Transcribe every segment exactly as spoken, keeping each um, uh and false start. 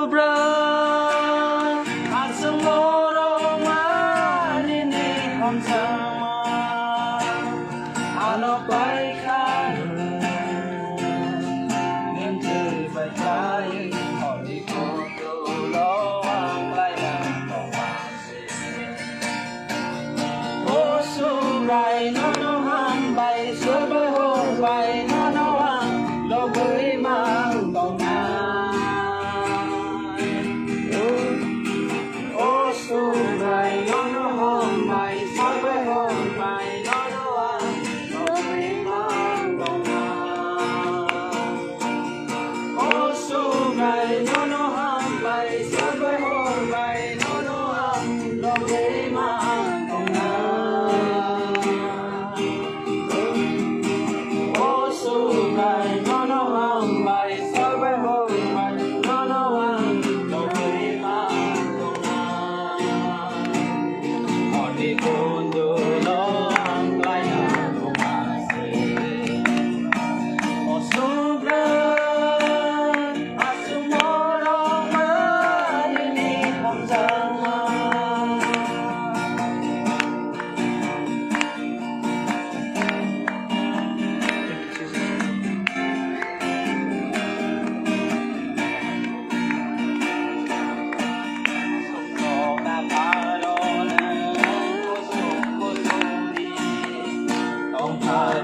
Bra, aswk norok manini hamjakma, ano paikha nwng, nwng twi bai khlai holi kutulo ang khlainani tongma se. O Subrai nono hambai, Subrai horbai nono ang lobwi mang tongna. O Subrai nono hambai, Subrai horbai nono ang lobwi mang tongna. O Subrai nono hambai, Subrai horbai nono ang lobwi mang tongna. O Subrai nono hambai, Subrai horbai nono ang lobwi mang tongna. Honi kundulo ang khlaina tongma se. O Subrai, aswk norok manini hamjakma. Tongthar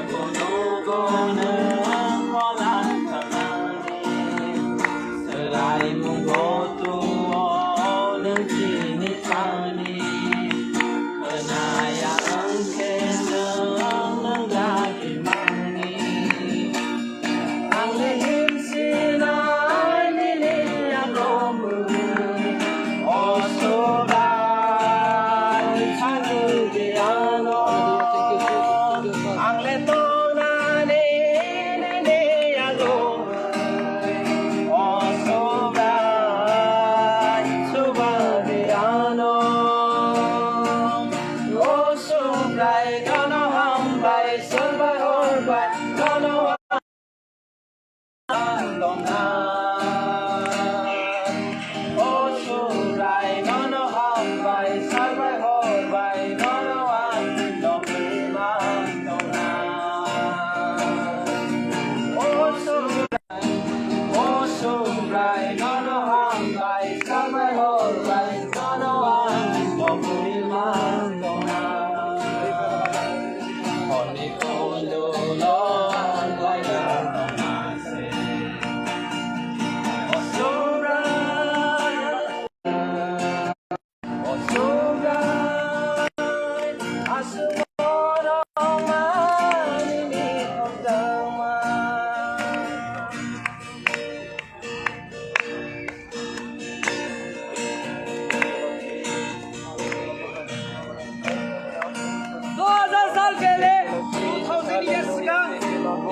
kunugo nwng molang thangmani, swlaimungo tuo nwng chini thani, khnaya wngkhe nwng, nwng dagimani. Angni himsinai nini yago mwnwi, o Subrai, thani di ano. Ang le tongnani nini yago mwnwi, o Subrai, suba di ano. O Subrai, nono hambai, Subrai horbai, nono दो हज़ार साल पहले, two thousand years ago,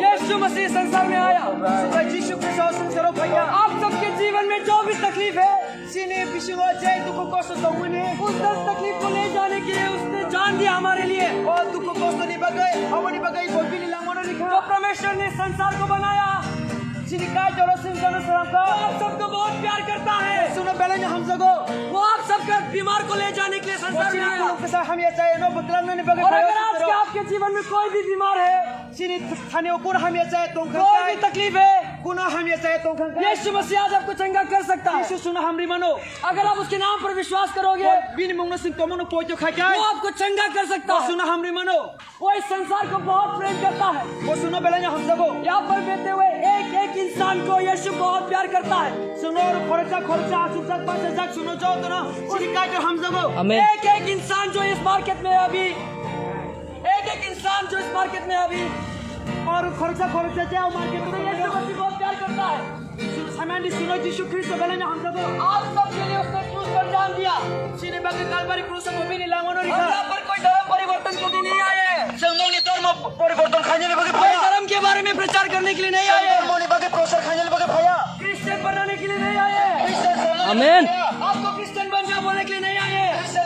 यीशु मसीह संसार में आया। Subrai Jisu Khristo o swngcharo phaikha. आप सबके जीवन में जो भी तकलीफ है, chini bisingo je dukhu kosto tongmani, उस दर्द तकलीफ को ले जाने के लिए उसने जान दिया हमारे लिए। O dukhu kosto ni bagwi, aboni bagwi bo bini langmano rikha. जो परमेश्वर ने संसार को बनाया, Chini Kaitor o swngcharno swnamkha. वो आप सबको बहुत प्यार करता है। Chwngno belai no hamjago. वो आप सबका बीमार को ले जाने के लिए संसार में आया। Chini khuluk kwsa hamya chayano bwklangnani bagwi. और अगर आज के आपके जीवन में कोई भी बीमार है, chini thani o kun hamya chaya tongkha, कोई भी तकलीफ है, kuno hamya chaya tongkha, यीशु मसीह आज आपको चंगा कर सकता है। Jisu chwngno hamri mano. अगर आप उसके नाम पर विश्वास करोगे, bini mungno chwng tomungno poito khaikha, वो आपको चंगा कर सकता है। Chwngno hamri mano. वो इस संसार को बहुत प्रेम करता है। Bo chwngno belai no hamjago. यहाँ पर बैठे हुए एक एक इंसान को यीशु बहुत प्यार करता है। Chwngno oro khoroksa khoroksa achukjak bachajak chwngno jotono chini Kaitor hamjago. Amen. एक एक इंसान जो इस मार्केट में अभी, एक एक इंसान जो इस मार्केट में अभी, oro khoroksa khoroksa je o market o यीशु मसीह बहुत प्यार करता है। Chwng samani chwngno Jisu Khristo belai no hamjago. आप सबके लिए उसने क्रूस पर जान दिया। Chini bagwi Kalbari krus o bini langmano rikha. हम यहाँ पर कोई धर्म परिवर्तन करने नहीं आए हैं। Chwng nokni dhormo poriborton khainani bagwi phaiya. कोई धर्म के बारे में प्रचार करने के लिए नहीं आए हैं। Dhormoni bagwi prochar khainani bagwi phaiya. Christian बनाने के लिए नहीं आए हैं। Christian khainani bagwi phaiya. Amen. आपको क्रिश्चियन बन जाओ बोलने के लिए नहीं आए हैं। Christian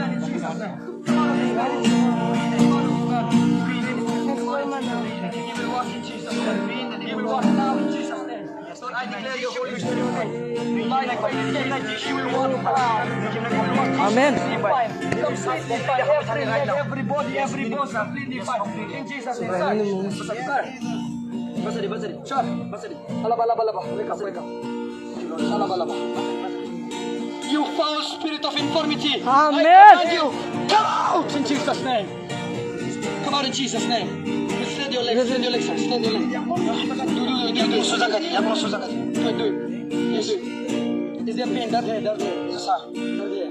He will walk in Jesus' name. He will walk now in Jesus' name. Lord, I declare your Holy Spirit. He will walk now. Amen. Completely fine. Every leg, every body, every bone completely fine. In Jesus' name. Sir. Sir. Alaba, alaba, alaba. Wake up, wake up. Alaba, alaba. You foul spirit of infirmity. Amen. I command you, come out in Jesus' name. Come out in Jesus' name. Extend your legs, extend your legs, sir. Extend your legs. Do, do, do, do, do. Suja kari, yapno suja kari. Do it, do it. Yes. Is there pain? That here, that here. Yes, sir. That here.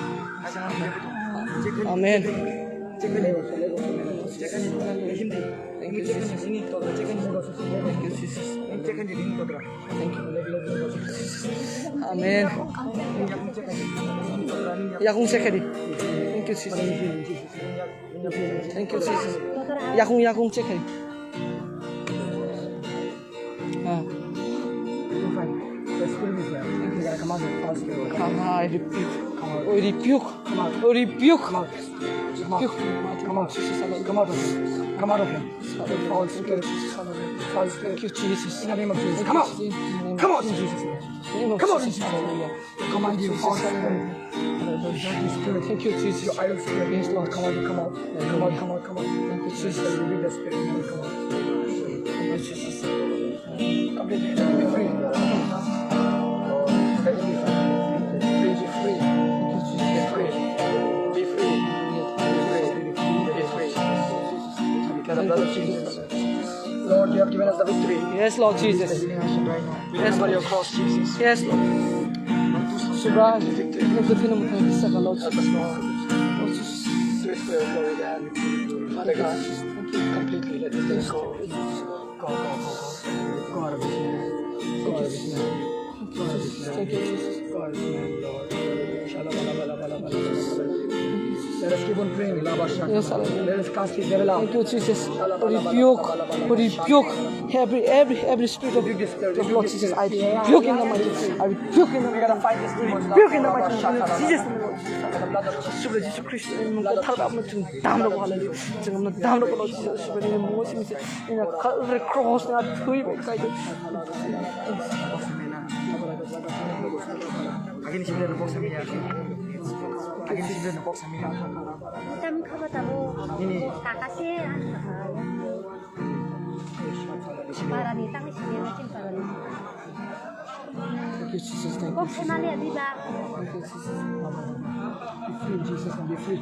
Amen. Thank you, Jesus. Thank you, Jesus. Thank you. Amen. Yakung sekedi. Thank you, Jesus. Thank you, Jesus. Yakung, yakung sekedi. Ah. Come on, I rebuke. I rebuke. I rebuke. Come out. Come out. Come out. Come out of him. Come out of him. Foul spirit. Foul spirit. Thank you, Jesus. In the name of Jesus. Come out. Come out in Jesus' name. Come out in Jesus' name. Hallelujah. Command you, foul spirit. Dirty spirit. Thank you, Jesus. You idol spirit. Yes, Lord. Come out, come out. Come out, come out, come out. Thank you, Jesus. Rebuke the spirit. Come out. Thank you, Jesus. Completely be free. Let it be free. Free, be free. Be free. Be free. Be free. Be free. By the blood of Jesus. Lord, you have given us the victory. Yes, Lord Jesus. Remember your cross, Jesus. Yes, Lord. Surah, victory. Victory. Help us, Lord. Lord Jesus. Father God, completely let this thing go. Go, go, go, go. Go out of this man. Go out of this man. Go out of this man. Thank you, Jesus. Go out of this man, Lord. Let us keep on praying. Yes, Lord. Let us cast the devil out. Thank you, Jesus. Rebuke, rebuke every, every, every spirit of, of Lord Jesus. I rebuke in the mighty name. I rebuke in the mighty name. Rebuke in the mighty name of Jesus. Subra Jisu Christ. Dam rok hallelujah. Chwng no dam rok no Jesus Christ ni mungo simi se ina kal re cross na thui bai kai do. Agini sibile no boksa miya. Agini sibile no boksa miya. Tam khaba tabo. Nini. Kaka se. Para ni tang simi na chin para ni. Thank you, Jesus. Thank you, Jesus. Kok se mali abi ba. Thank you, Jesus. Be free, Jesus, and be free.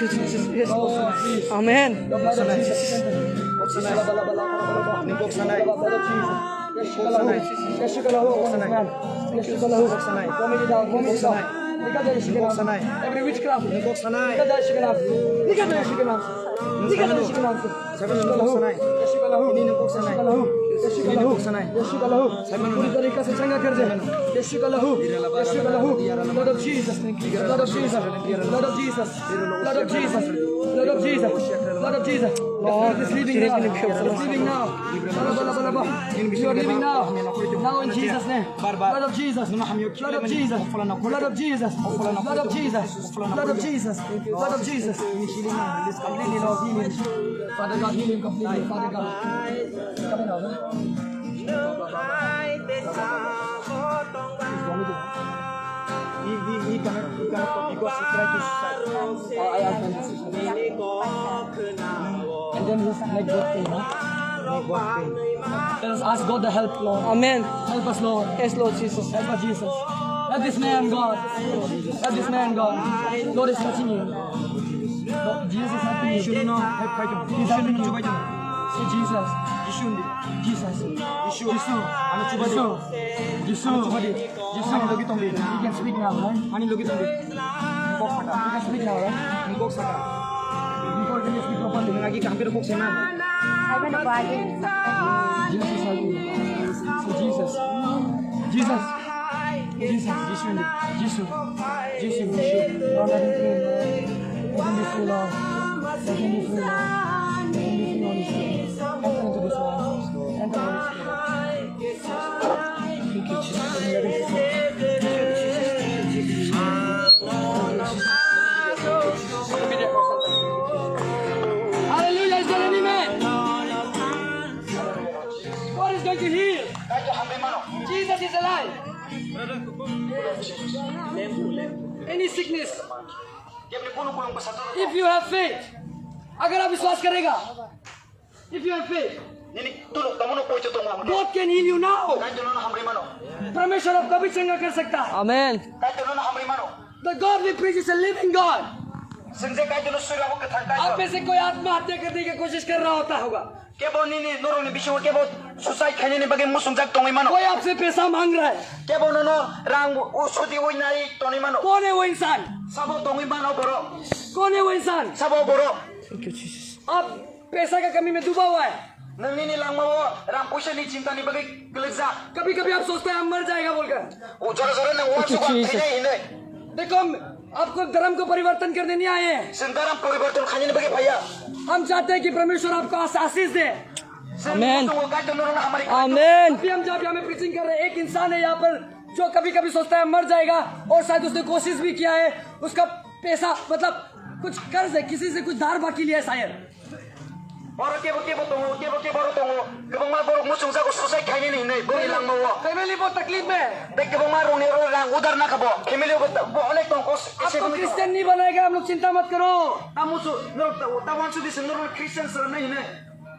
Thank you, Jesus. Yes, Lord. Amen. Nini kok sanai. Kok sanai. Kok sanai. Kok sanai. Every witchcraft. Nini kok sanai. Nini kok sanai. Nini kok sanai. Nini kok sanai. Nini kok sanai. Nini kok sanai. Nini kok sanai. Yeshua ka lahu. Yeshua ka lahu. Puri tarika se changa kar de. Yeshua ka lahu. Yeshua ka lahu. Blood of Jesus. Blood of Jesus. Blood of Jesus. Blood of Jesus. Blood of Jesus. Blood of Jesus. The Spirit is leaving now. It's leaving now. Bala, bala, bala, bala. You are leaving now. Now in Jesus' name. Blood of Jesus. Blood of Jesus. Blood of Jesus. Blood of Jesus. Blood of Jesus. Blood of Jesus. Completely now. Heal him. Father God, heal him completely. Father God. He, he, he cannot, he cannot talk because he tried to suicide. Oh, I asked him to suicide. And then his neck got pain, huh? Neck got pain. Let us ask God the help, Lord. Amen. Help us, Lord. Yes, Lord Jesus. Help us, Jesus. Help this man, God. Help this man, God. Lord is touching you. Lord, Jesus is helping you. Say Jesus. Jisu. Jisu. Jisu. Jisu. Jisu. Ani logi tongdi. You can speak now, right? Ani logi tongdi. Kok saka. You can speak now, right? Ani kok saka. Before, can you speak properly? Lagi hampir kok sana. Jesus, help me. Jesus. Jesus. Jesus. Jisu. Jisu. Jisu. Lord, let him free, Lord. Let him be free, Lord. Let him be free, Lord. Let him be free, Holy Spirit. Enter into this one. Enter, Holy Spirit. Hallelujah, is there any man? God is going to heal. Jesus is alive. Any sickness, if you have faith, अगर आप विश्वास करेगा, if you have faith, Nini tuluk tamo no poito tongo hwnwi. God can heal you now. Kaitor nono hamrwi mano. परमेश्वर आपका भी चंगा कर सकता है। Amen. Kaitor nono hamrwi mano. The God we preach is a living God. Chwng je Kaitor no swi rw abo kwthang Kaitor. आप में से कोई आत्महत्या करने की कोशिश कर रहा होता होगा। Kebo nini norokni bisingo kebo suicide khainani bagwi muchungjak tongwi mano. कोई आपसे पैसा मांग रहा है। Kebo nono rang u-, sudi wi nai tongwi mano. कौन है वो इंसान? Sabo tongwi mano borok. कौन है वो इंसान? Sabo borok. Thank you, Jesus. आप पैसा का कमी में डूबा हुआ है। Nwng nini langmao rang puisa ni chinta ni bagwi kwlwkjak. कभी कभी आप सोचते हैं हम मर जाएगा बोलकर। O jora jora nwng uansuk ang thwinai hinwi. देखो, हम आपको धर्म को परिवर्तन करने नहीं आए हैं। Chwng dharam poriborton khainani bagwi phaiya. हम चाहते हैं कि परमेश्वर आपको आश-, आशीष दे। Chwng Amen. Muchungo Kaitor norokno hamari khlai. Amen. अभी हम जब यहाँ में प्रीचिंग कर रहे हैं, एक इंसान है यहाँ पर जो कभी कभी सोचता है मर जाएगा और शायद उसने कोशिश भी किया है, उसका पैसा मतलब कुछ कर्ज है, किसी से कुछ धार बाकी लिया है शायद। Oro kebo kebo tongo, kebo kebo oro tongo. Kwbangma borok muchungjago suicide khainani hinwi boni langmao. Family बहुत तकलीफ में है। Tei kwbangma rokni oro rang udar nakha bo. Family bo ta-, bo onek tong kos-, आपको क्रिश्चियन नहीं बनाएगा, हम लोग चिंता मत करो। Ta musu, norok ta, ta uansuk di se norok Christian swnamnai hinwi.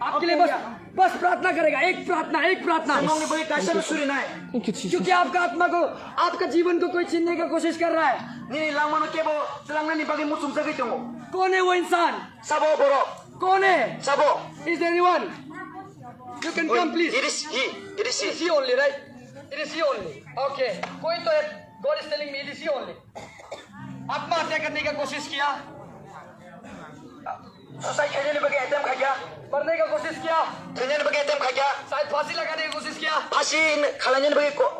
आपके लिए बस, बस प्रार्थना करेगा, एक प्रार्थना, एक प्रार्थना। Chwng nokni bagwi kaisa no surinai. Thank you, Jesus. क्योंकि आपका आत्मा को, आपका जीवन को कोई छीनने का कोशिश कर रहा है। Nini langmano kebo twlangnani bagwi muchungjagwi tongo. कौन है वो इंसान? Sabo borok. कौन है? Sabo. Is there anyone? You can come, please. It is he. It is he. It is he only, right? It is he only. Okay. कोई तो है, God is telling me it is he only. आत्महत्या करने का कोशिश किया। Suicide khainani bagwi attempt khaikha. मरने का कोशिश किया। Thwinani bagwi attempt khaikha. शायद फांसी लगाने की कोशिश किया। Phasi khlainani bagwi ko-,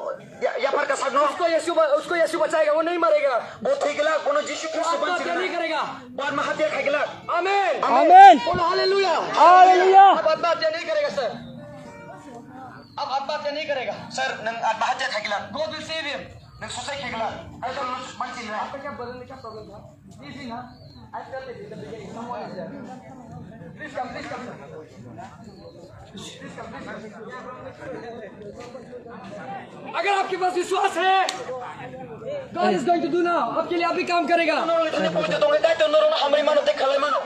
ya-, yaphar kwchakno. उसको यीशु ब-, उसको यीशु बचाएगा, वो नहीं मरेगा। Bo thwi glak, bono Jisu Khristo आत्महत्या banchigwna. नहीं करेगा। Bo atmahati khai glak. आमीन। Amen. बोलो हालेलुया। हालेलुया। अब आत्महत्या नहीं करेगा सर। अब आत्महत्या नहीं करेगा। Sir, nwng atmahati khaiklan. God will save him. Nwng suicide khaiklan. Ai, tamo manchi na. आपका क्या बदन में क्या प्रॉब्लम था? Easy ना? I felt it. Please come, please come, sir. अगर आपके पास विश्वास है, God is going to do now. आपके लिए अभी काम करेगा। Norok ni thani pogwi tongwi dai to norok no hamri mano tei khalai mano.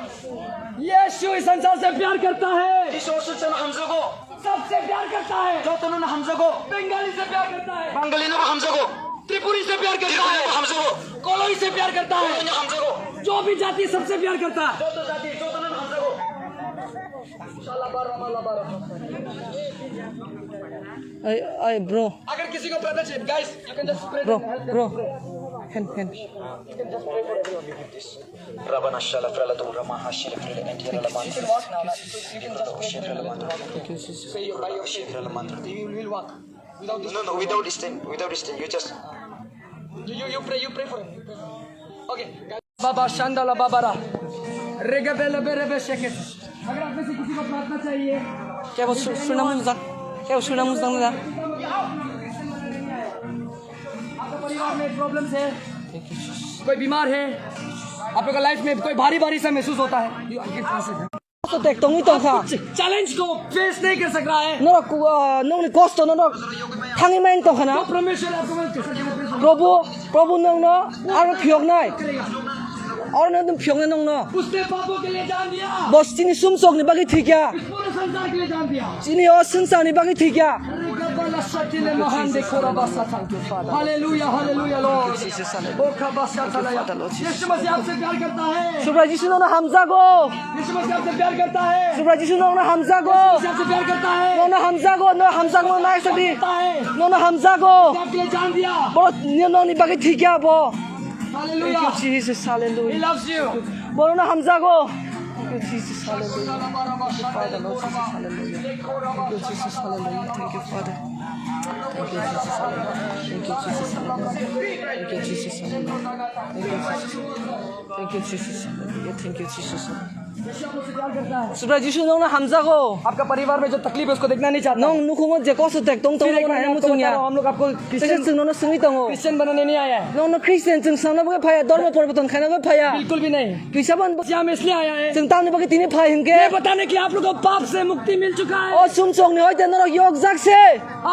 यीशु इस संसार से प्यार करता है। Jisu o swngcharno hamjago. सबसे प्यार करता है। Jotono no hamjago. बंगाली से प्यार करता है। Bangali no bo hamjago. Tripuri से प्यार करता है। Tripuri no bo hamjago. कोलोई से प्यार करता है। Kono no hamjago. जो भी जाति सबसे प्यार करता है। Joto jati, jotono no hamjago. Hey, hey, bro. अगर किसी को प्रार्थना चाहिए, guys, you can just pray. Bro, bro. Hand, hand. You can just pray for everyone. Rabana shala frela dum rama hashile frela and yala la man. You can walk now, like, you can just pray for everyone. Thank you, Jesus. Say your, by your faith. You will walk. Without this. No, no, without this thing, without this thing, you just. You, you, you pray, you pray for him. You pray for him. Okay, guys. Baba Shandala Babara. Rega bela bere be sheket. अगर आप में से किसी को प्रार्थना चाहिए, क्या वो सु-, सुना मुझे क्या वो सुना मुझे ना। आपका परिवार में प्रॉब्लम्स है, कोई बीमार है, आप लोग का लाइफ में कोई भारी भारी सा महसूस होता है, you can translate. Kosto tek tongwi tongkha. Challenge ko face nahi kar sak raha hai. Norok, uh, nokni kosto norok thangwi main tongkha na. Prabhu, Prabhu nokno aro phiyoknai. Aro nokno phiyoknai nokno. Usne paapon ke liye jaan diya. Bo chini sumsokni bagwi thwikha. Is pure sansar ke liye jaan diya. Chini o swngcharni bagwi thwikha. Hallelujah, hallelujah, Lord. Yeshua Masih aapse pyar karta hai. Subrai Jisu nokno hamjago. Yeshua Masih aapse pyar karta hai. Subrai Jisu nokno hamjago. Yeshua Masih aapse pyar karta hai. Nokno hamjago, no hamjakma nai sadi. Karta hai. Nokno hamjago. Aapke liye jaan diya. Bo nokni bagwi thwikha bo. Hallelujah. Thank you, Jesus. Hallelujah. He loves you. Bo nokno hamjago. Thank you, Jesus. Hallelujah. Thank you, Father, Lord Jesus. Hallelujah. Thank you, Jesus. Hallelujah. Thank you, Father. Thank you, Jesus. Hallelujah. Thank you, Jesus. Hallelujah. Thank you, Jesus. Hallelujah. Thank you, Jesus. Hallelujah. Thank you, Jesus. Hallelujah. Subrai Jisu nokno hamjago. आपका परिवार में जो तकलीफ है, उसको देखना नहीं चाहता। Nokni nukhungo je kosto tek tong tong nai muchungya. हम लोग आपको Christian, chwng nokno swngwi tongo. Christian बनाने नहीं आया है। Nokno Christian chwng swngna bagwi phaiya, dhormo poriborton khaina bagwi phaiya. बिल्कुल भी नहीं। Twisa ban bo. हम इसलिए आया है। Chwng tamni bagwi tini phai hinkhe. ये बताने के लिए आप लोग को पाप से मुक्ति मिल चुका है। O sumsokni hoite norok yokjak se.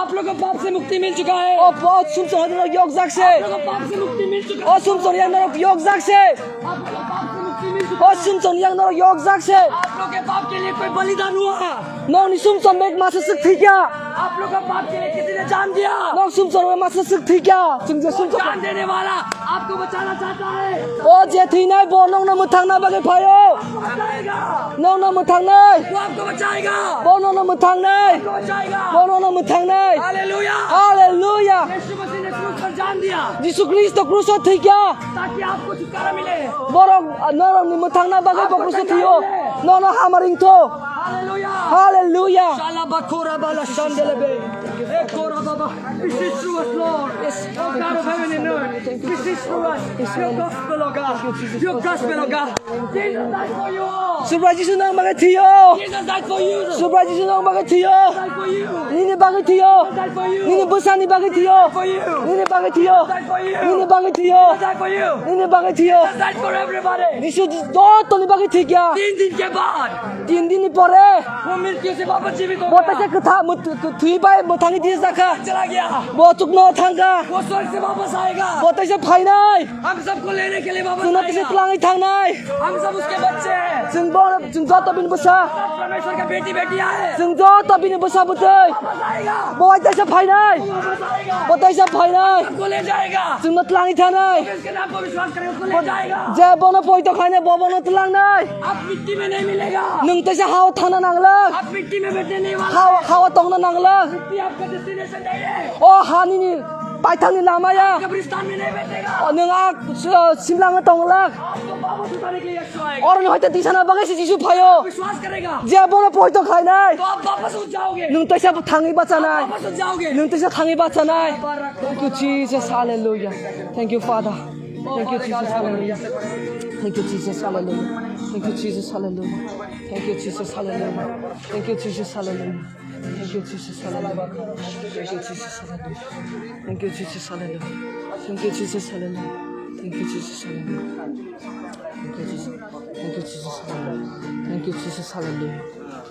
आप लोग को पाप से मुक्ति मिल चुका है। O, o sumsokni hoite norok yokjak se. आप लोग को पाप से मुक्ति मिल चुका है। O sumsokni yang norok yokjak se. आप लोग को पाप से मुक्ति मिल चुका है। O sumsokni yang norok yokjak se. आप लोग के पाप के लिए कोई बलिदान हुआ। Nokni sumsok mek masa swk thwikha. आप लोग का पाप के लिए किसी ने जान दिया। Nok sumsok mek masa swk thwikha. Chwng je वो sumsok जान देने वाला आपको बचाना चाहता है। O je thwinai bo nokno mwthangna bagwi phaio. बचाएगा। Nokno mwthangnai. वो आपको बचाएगा। Bo nokno mwthangnai. आपको बचाएगा। Bo nokno mwthangnai. Hallelujah. Hallelujah. यीशु मसीह ने क्रूस पर जान दिया। Jisu Khristo kruso thwikha. ताकि आपको छुटकारा मिले। Borok, ah, norokni mwthangna bagwi bo kruso thwio. Nokno hamari wngtho. Hallelujah. Hallelujah. शाला बखोरा बाला शांडेले बे। ए कोरा बाबा। This is true, Lord. Oh God of heaven and earth. This is true, Lord. Your gospel, oh God. Your gospel, oh God. Jesus died for you. Subrai Jisu nokni bagwi thwio. Jesus died for you. Subrai Jisu nokni bagwi thwio. Died for you. Nini bagwi thwio. Died for you. Nini bwsani bagwi thwio. For you. Nini bagwi thwio. Died for you. Nini bagwi thwio. Died for you. Nini bagwi thwio. Jesus died for everybody. Jisu jotoni bagwi thwikha. तीन दिन के बाद Tin din ni pore. वो मृत्यु से वापस जीवित होगा। Bo teisa kwtha-, mwt-, thwi bai mwthangwi dijakha. चला गया। Bo chukno thangkha. वो स्वर्ग से वापस आएगा। Bo teisa phainai. हम सबको लेने के लिए वापस आएगा। Chwngno teisa twlangwi thangnai. हम सब उसके बच्चे हैं। Chwng bo, chwng joto bini bwsa. परमेश्वर का बेटी बेटियां हैं। Chwng joto bini bwsa bwtwi. वापस आएगा। Bo teisa phainai. वो वापस आएगा। Bo teisa phainai. सबको ले जाएगा। Chwngno twlangwi thangnai. इसके नाम पर विश्वास करेगा, उसको ले जाएगा। Je bono poito khainai, bo bono twlangnai. आप मिट्टी में नहीं मिलेगा। Nwng teisa hao thangna nanglak. आप मिट्टी में बैठने नहीं वाला। Hao, hao tongna nanglak. मिट्टी आपका डेस्टिनेशन नहीं है। O ha nini paithakni lama ya. कब्रिस्तान में नहीं बैठेगा। O nwng a, s-, simlangno tonglak. आपको वापस उठाने के लिए यीशु आएगा। Oroni hoite tisana bagwi se Jisu phaio. विश्वास करेगा। Je bono poito khainai. तो आप वापस उठ जाओगे। Nwng teisa thangwi bachanai. आप वापस उठ जाओगे। Nwng teisa thangwi bachanai. Thank you, Jesus. Hallelujah. Thank you, Father. Thank you, Jesus. Hallelujah. Thank you, Jesus. Hallelujah. Thank you, Jesus. Hallelujah. Thank you, Jesus. Hallelujah. Thank you, Jesus. Hallelujah. Thank you, Jesus. Hallelujah. Thank you, Jesus. Hallelujah. Thank you, Jesus. Hallelujah. Thank you, Jesus. Hallelujah. Thank you, Jesus. Hallelujah. Thank you, Jesus. Thank you, Jesus. Hallelujah. Thank you, Jesus. Hallelujah.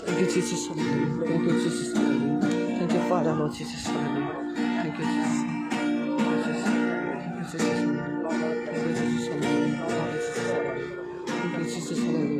Thank you, Jesus. Hallelujah. Thank you, Jesus. Hallelujah. Thank you, Father, Lord Jesus. Hallelujah. Thank you, Jesus. Thank you, Jesus. Thank you, Jesus. Hallelujah. Thank you, Jesus. Hallelujah. Thank you, Jesus. Hallelujah.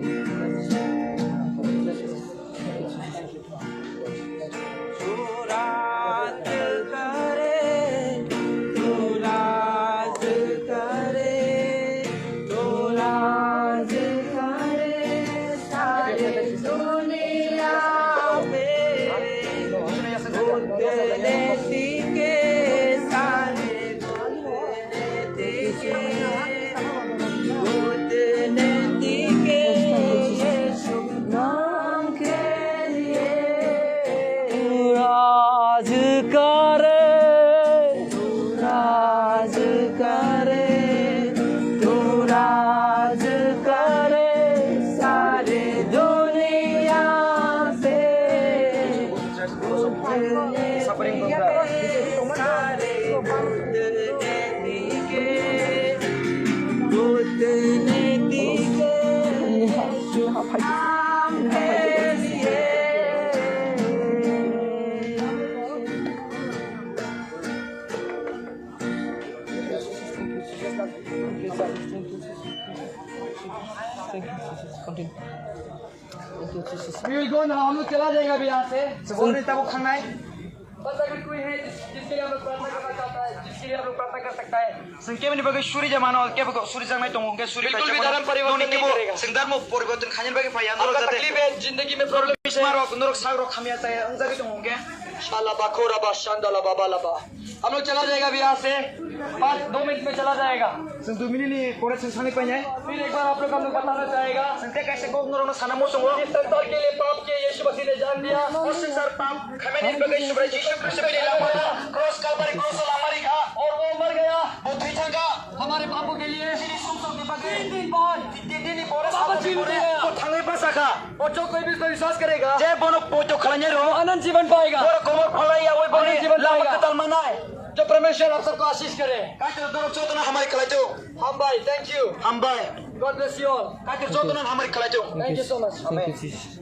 Thank you, Jesus. Continue. Thank you, Jesus. We will go now. हम लोग चला जाएगा अभी यहाँ से। Sebenarnya tabuk khangnai. बस अगर कोई है जिस, जिसके लिए हम लोग प्रार्थना करना चाहता है, जिसके लिए हम लोग प्रार्थना कर सकता है। Sengke mini bagi suri jamano, ke bagi suri jangnai tongo, ke suri बिल्कुल भी धर्म परिवर्तन नहीं करेगा। Sengdarmo poriborton khanyan bagi paya, आपका तकलीफ है, जिंदगी में problem है। Bismarok, norok sagrok khamya taya, ang jagi tongo ke. Shala bakora ba, shandala baba laba. हम लोग चला जाएगा अभी यहाँ से। पाँच, दो मिनट में चला जाएगा। Seng dui minute ni pore seng sani painai. फिर एक बार आप लोग हम लोग बताना चाहेगा। Seng te kaisa kok norok no sana muchungo. इस संसार के लिए पाप किए यीशु मसीह ने जान दिया। O songsar pap khamani bagwi Subrai Jisu Khristo bini lama. Cross Calvary cross o lama rikha. और वो मर गया। Bo thwi thangkha. हमारे पापों के लिए। Chini sumsok ni bagwi. तीन दिन बाद। Tin din ni pore, वापस जी उठ गया। Bo thangwi bachakha. और जो कोई भी इसमें विश्वास करेगा, je bono poito khlainai rok, अनंत जीवन पाएगा। Borok komor phalai ya, oi boni अनंत जीवन lama पाएगा। Kwtal manai. जो परमेश्वर आप सबको आशीष करे। Kaitor norok jotono hamari khlai thung. Hambai, thank you. Hambai. God bless you all. Kaitor jotono hamari khlai thung. Thank you so much. Amen. Thank you, Jesus.